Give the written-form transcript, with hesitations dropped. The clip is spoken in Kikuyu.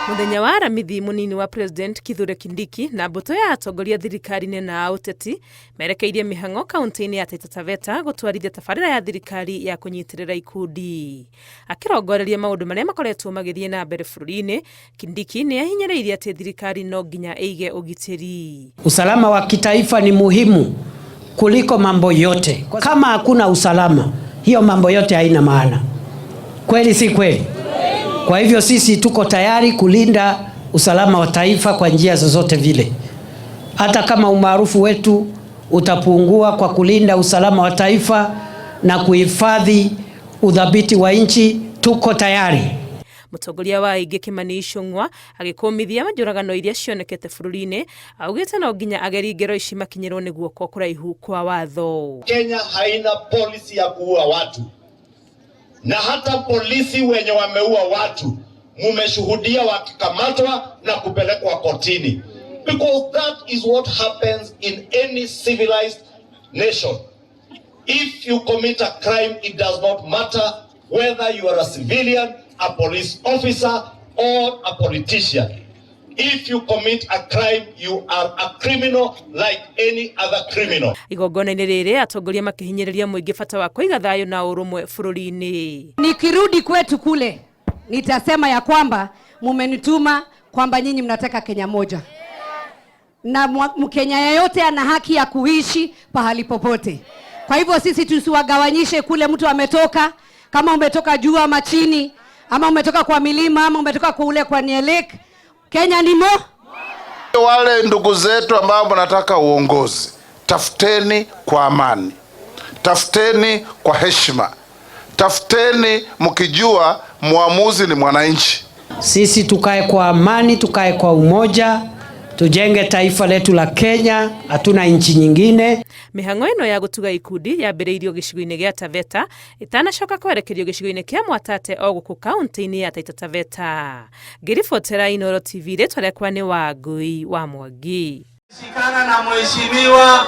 Muthenya wa Aramithi, munini wa President Kithure Kindiki na mbũtũ ya atongoria thirikari-inĩ na a ũteti merekeirie mĩhang'o kaunti-inĩ ya Taita Taveta gũtwarithia tabarĩra ya thirikari ya kũnyitĩrĩra ikundi. Akĩrongoreria maũndũ marĩa makoretwo magĩthiĩ na mbere bũrũri-inĩ, Kindiki nĩ ahinyĩrĩirie atĩ thirikari no nginya ĩige ũgitĩri. Usalama wa kitaifa ni muhimu kuliko mambo yote. Kama hakuna usalama, hiyo mambo yote haina maana. Kweli si kweli? Kwa hivyo sisi tuko tayari kulinda usalama wa taifa kwa njia zozote vile, hata kama umaarufu wetu utapungua kwa kulinda usalama wa taifa na kuhifadhi udhabiti wa nchi, tuko tayari. Mũtongoria wa aingĩ Kimani Ichung'wa agĩkũmithia njũragano iria cionekete bũrũri-inĩ, augĩte no nginya ageri ngero ici makinyĩrwo nĩ guoko kũraihu kwa watho. Kenya haina policy ya kuua watu, na hata polisi wenye wameua watu mumeshuhudia wakikamatwa na kupelekwa kotini, because that is what happens in any civilized nation. If you commit a crime, it does not matter whether you are a civilian, a police officer or a politician. If you commit a crime, you are a criminal like any other criminal. Igongona-inĩ rĩrĩ, atongoria makĩhinyĩrĩria mũingĩ bata wa kũiga thayũ na ũrũmwe bũrũri-inĩ. Nikirudi kwetu kule nitasema ya kwamba mumenituma kwamba nyinyi mnataka Kenya moja na Mkenya yeyote ana haki ya kuishi pahali popote. Kwa hivyo sisi tusiwagawanyishe kule mtu ametoka, kama umetoka juu ama chini, ama umetoka kwa milima ama umetoka kule kwa Nielek. Kenya ni mo Wale ndugu zetu ambao mnataka uongozi, tafuteni kwa amani, tafuteni kwa heshima, tafuteni mkijua mwamuzi ni mwananchi. Sisi tukae kwa amani, tukae kwa umoja, tujenge taifa letu la Kenya, hatuna nchi nyingine. Mĩhang'o ĩno ya gũtuga ikundi yambĩrĩirio gĩcigo-inĩ gĩa Taveta ĩtanacoka kwerekerio gĩcigo-inĩ kĩa Mwatate o gũkũ kaunti-inĩ ya Taita Taveta. Ngĩribotera Inooro TV, rĩtwa rĩakwa nĩ Wangui wa Mwangi. Shikana na mheshimiwa.